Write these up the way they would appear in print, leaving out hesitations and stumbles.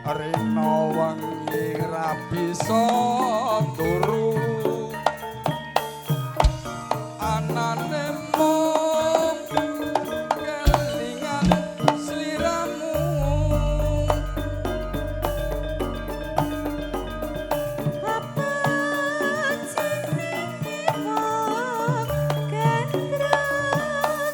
Rina wengi ra bisa turu anane mung kelingan sliramu. Apa jenenge wong gandrung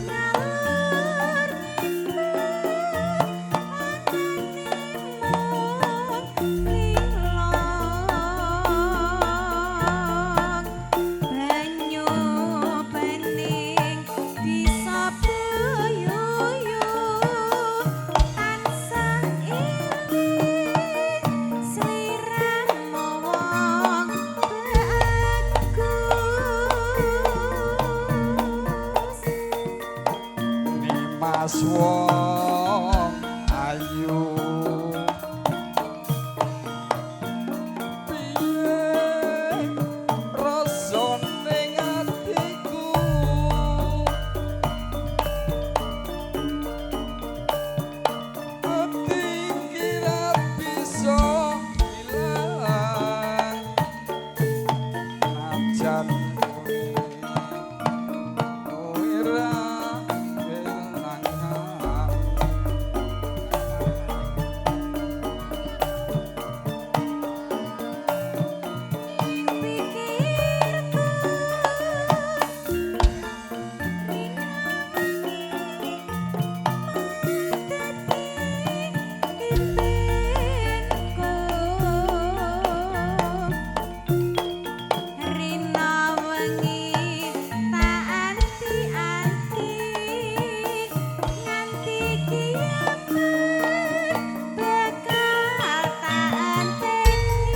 nalur ngidul anane mung lilong banyu bening disapu yuyu tansah eling sliramu wong bagus. Nimas wong ayu piye rasane atiku ati iki ra bisa ilang najan kowe ra kelangan. Ing pikirku rina wengi dadi impinku rina wengi tak anti-anti nganti kiamat bakal tak anteni.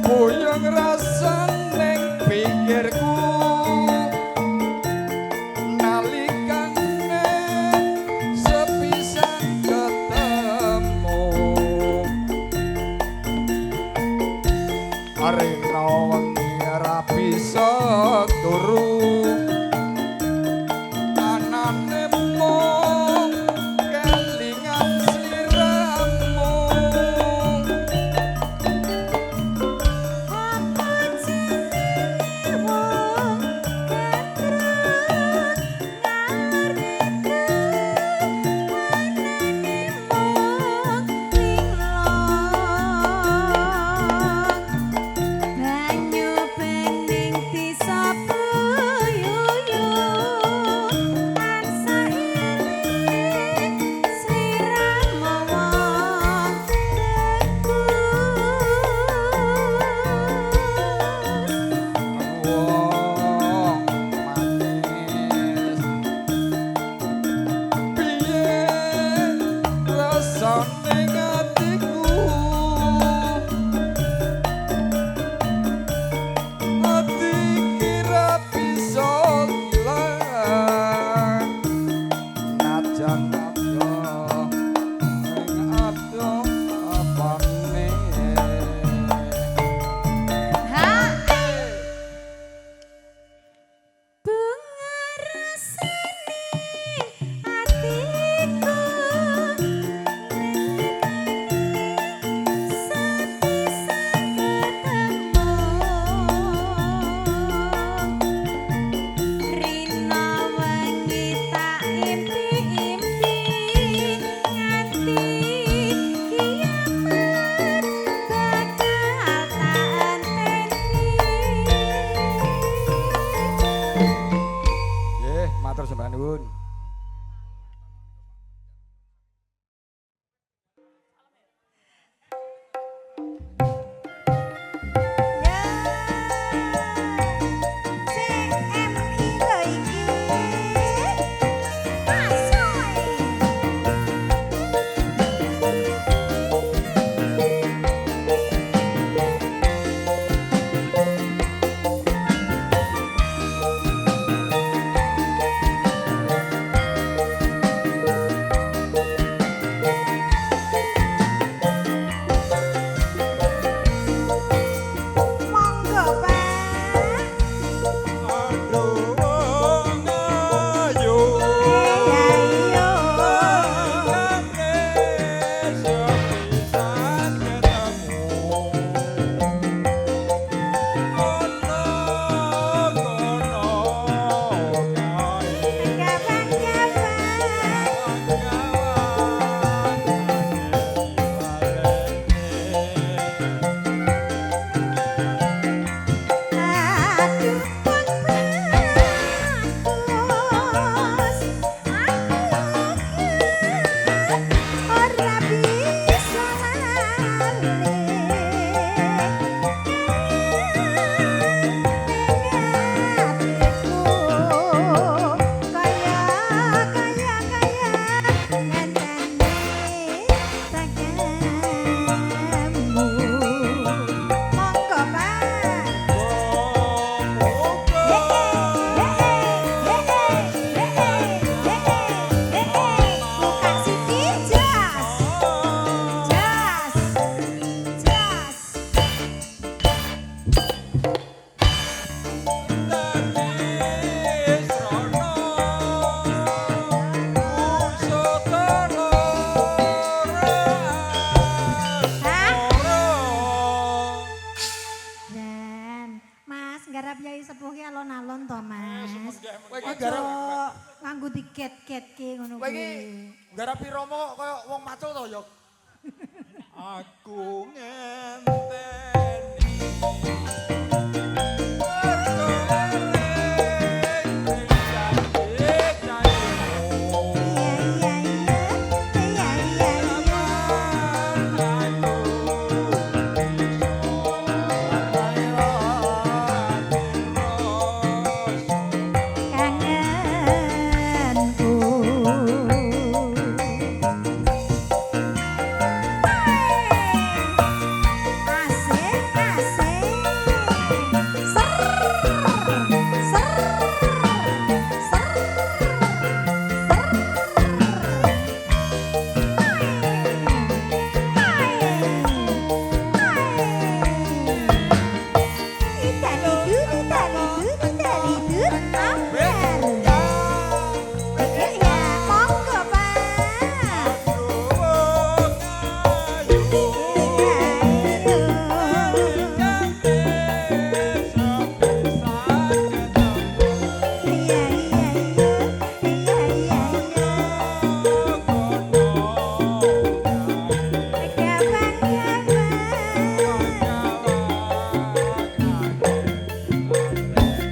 Boyong rasane pikirku nalikane sepisan ketemu rina wengi ra bisa turu anane mung kelingan sliramu. Apa jenenge wong gandrung ngalor ngidul anane mung lilong banyu bening disapu yuyu. garap yai sepuh ki alon-alon to, Mas. Kowe iki Ojo garap nganggo diget-getke ngono kowe iki kuwi. garapi Romo kok kaya wong macul to ya. Aku ngenteni mergo eling janji-janjimu. Iya iya iya iya iya. Kangenku. Asik asik. Ser ser ser ser. Monggo, Pak. Iya iya iya iya iya iya. Kapan-kapan.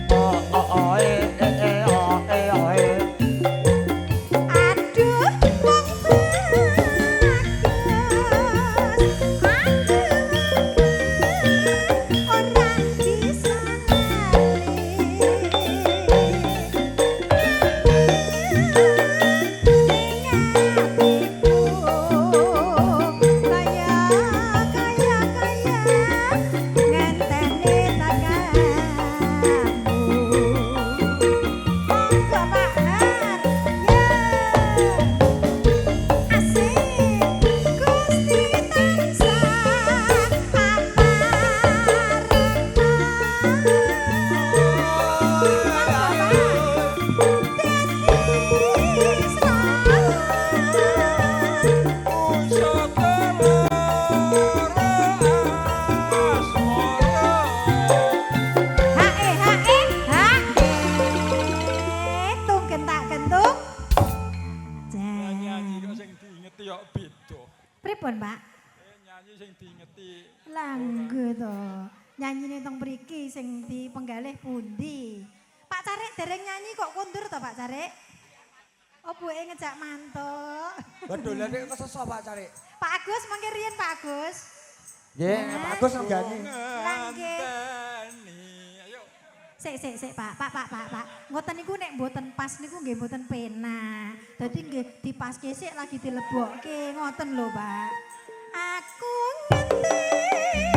O o o e e e o e o e. Aduh, wong bagus, aduh, ora bisa lali. Atiku kaya kaya kaya ngenteni tekamu. Monggo Pak Har, ya. Asik, Gusti tansah amarna. Monggo Pak, dadi selamat. Hae hae hae, tung kentak kentung. Nyanyi Jan. kok sing diingeti kok beda. Pripun, Pak? Nyanyi sing diingeti Langgo to. Nyanyine teng mriki sing dipenggalih pundi? Pak Carik dereng nyanyi kok kondur to, Pak Carik? Oh, buke ngejak mantuk. Waduh, lha nek kesesah Pak Carik. Pak Agus mangke riyen Pak Agus. Nggih, Pak Agus nenggani. Langge. Ngenteni. Ayo. Sik sik sik Pak, Pak Pak Pak Pak. Ngoten niku nek mboten pas niku nggih mboten penak. Dadi nggih dipaske sik lagi dilebokke ngoten lho, Pak. Aku ngenteni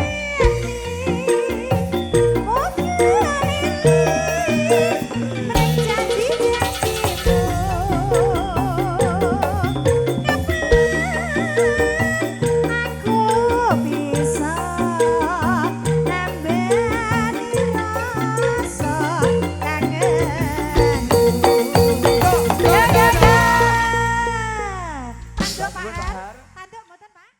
muga eling mring janji-janjimu. Kapan aku bisa nambani rasa kangenku. Ya ya ya. Tanduk Pak Har. Tanduk mboten Pak?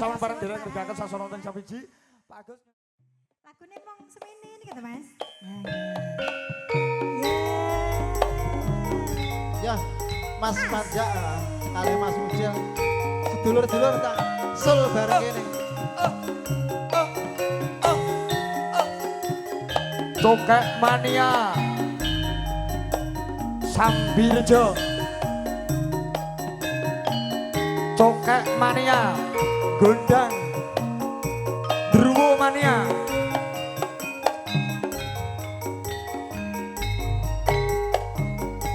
Sampun bareng derek ngegaken sasana wonten sawiji. Pak Agus. Lagune mong semene niki to, Mas. Ya, Mas Parja kali Mas Mujil. Sedulur-dulur tak sul bareng kene. Cokek mania. Sambirejo. Cokek mania. Gondang. Druwo mania.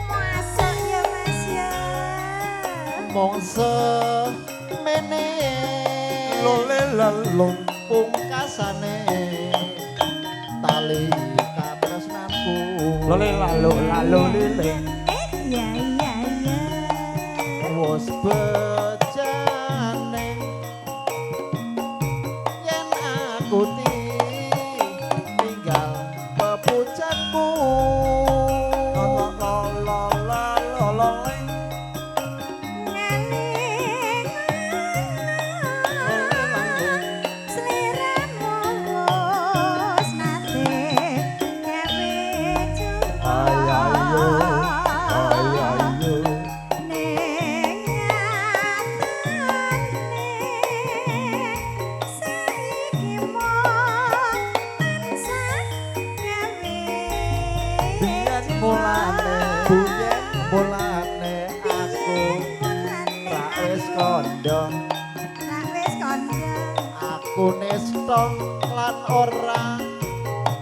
Masuk ya, Mas ya. Mong semene Lole lalung pungkasane tali katresnanku. Lole lalo lalo lile. Iya iya iya. Wos bejane yen aku tinggal pepujanku. Lo lo lo lo lo Sliramu wis nate gawe cuka. Ayo ayo ayo. Ning atane saiki mung tansah gawe Biyen mulane, Biyen mulane aku ra wis kandha, Ra wis kandha. Aku nista lan ora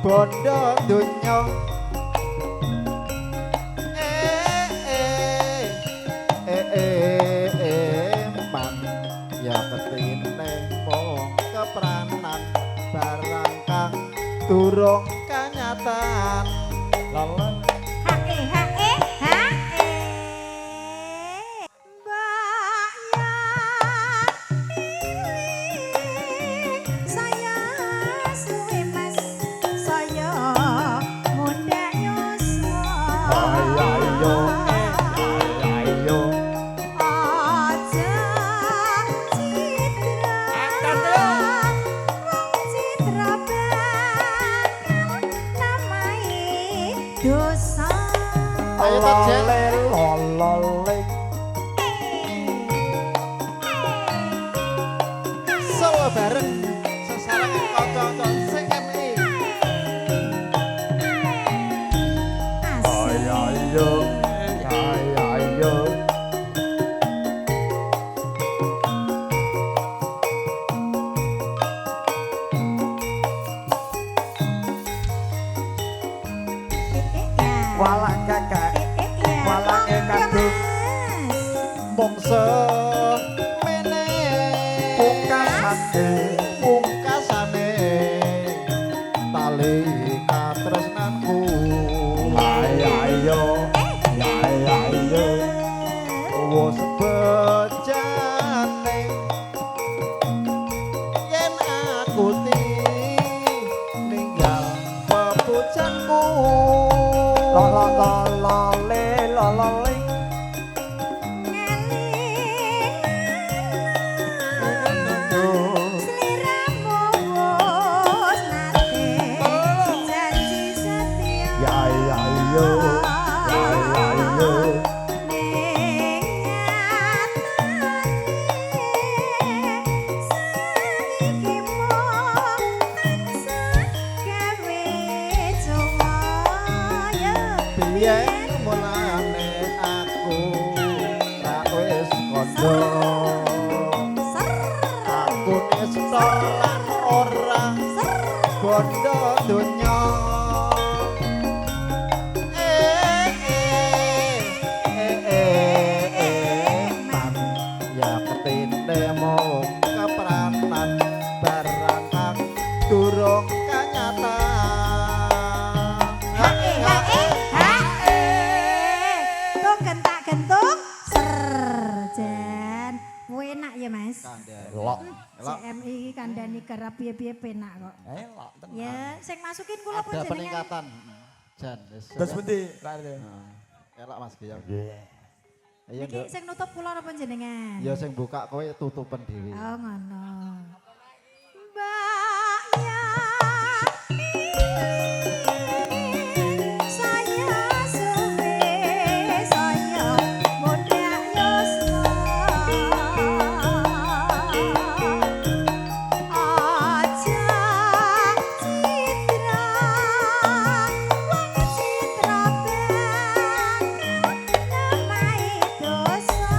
bondo donya. Eh eh eh eh eh man ya ketine mung kepranan barang kang durung kanyatan. Lala. Hae hae hae. Mbak Yan iling saya suwe Mas, saya mundhak yuswa. Ayo ayo. Aja citra, wong citra bakal namai dosa. Ayo ta, Jen. Lole lole. Solo bareng sesarengan kanca-kanca CMI. Asik. Ayo ayo ayo. Eh, eh, ya. Walang kakak. Eh, eh, ya. Walange Monggo, kadung. Mas. Mung semene Pungkasane pungkasane tali katresnanku. Ayo ayo ayo ayo. Wos bejane yen aku ninggal pepujanku. Lo lo lo lo le lo lo le. Ngeling sliramu wis nate janji setia. Ya ya yo. Ya ya yo. Ning nyatane saiki mung tansah gawe cuwa ya. Biyen mulane aku ra wis kandha, Ser aku nista lan ora ser. bondo donya. Eh eh eh eh eh man ya ketine mung kepranan barang kang durung kanyatan. Hae hae hae. Tung gentak gentung ser jan. Enak ya, Mas. Elok. Elok. CMI iki kandhani kerap piye-piye penak kok. Elok tenan. Ya, sing masukin kula pun Ada jenengan. peningkatan. Jan wis. Terus pundi Pak RT? Elok Mas Giyong. Nggih. Iya, Niki Nduk. sing nutup kula napa jenengan? Ya sing buka kowe tutupen dhewe. Oh ngono. Mbak Yai, saya suwe saya mundhak yuswa. Aja citra wong citra bakal namahi dosa.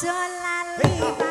Aja lali.